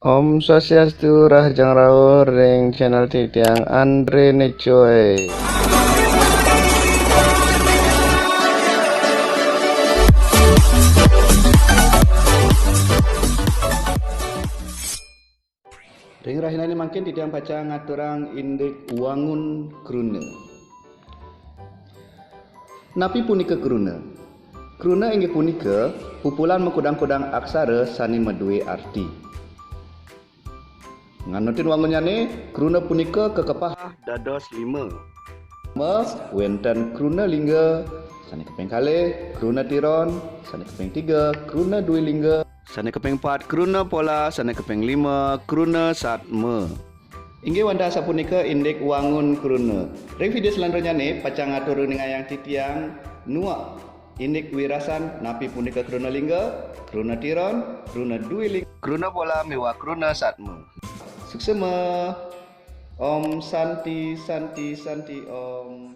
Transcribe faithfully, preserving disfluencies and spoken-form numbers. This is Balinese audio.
Om Swastiastu, rahajeng rauh ring channel titiang Andre Necoy. Ring rahinané mangkin titiang pacang ngaturang indik wangun kruna. Napi punika kruna? Kruna inggih punika pupulan makudang-kudang aksara sané madué arti. Nganutin wangunnyané, kruna punika kakepah dados lima. Ma, wénten kruna lingga, sané kaping kalih, kruna tiron, sané kaping tiga, kruna dwi lingga, sané kaping pat, kruna pola, sané kaping lima, kruna satma. Inggih wantah sapunika indik wangun kruna. Ring video salanturnyané pacang ngatur uningayang titiang nuak indik wirasan napi punika kruna lingga, kruna tiron, kruna dwi lingga, kruna pola miwah kruna satma. Suksema. Om Santi, Santi, Santi, Om.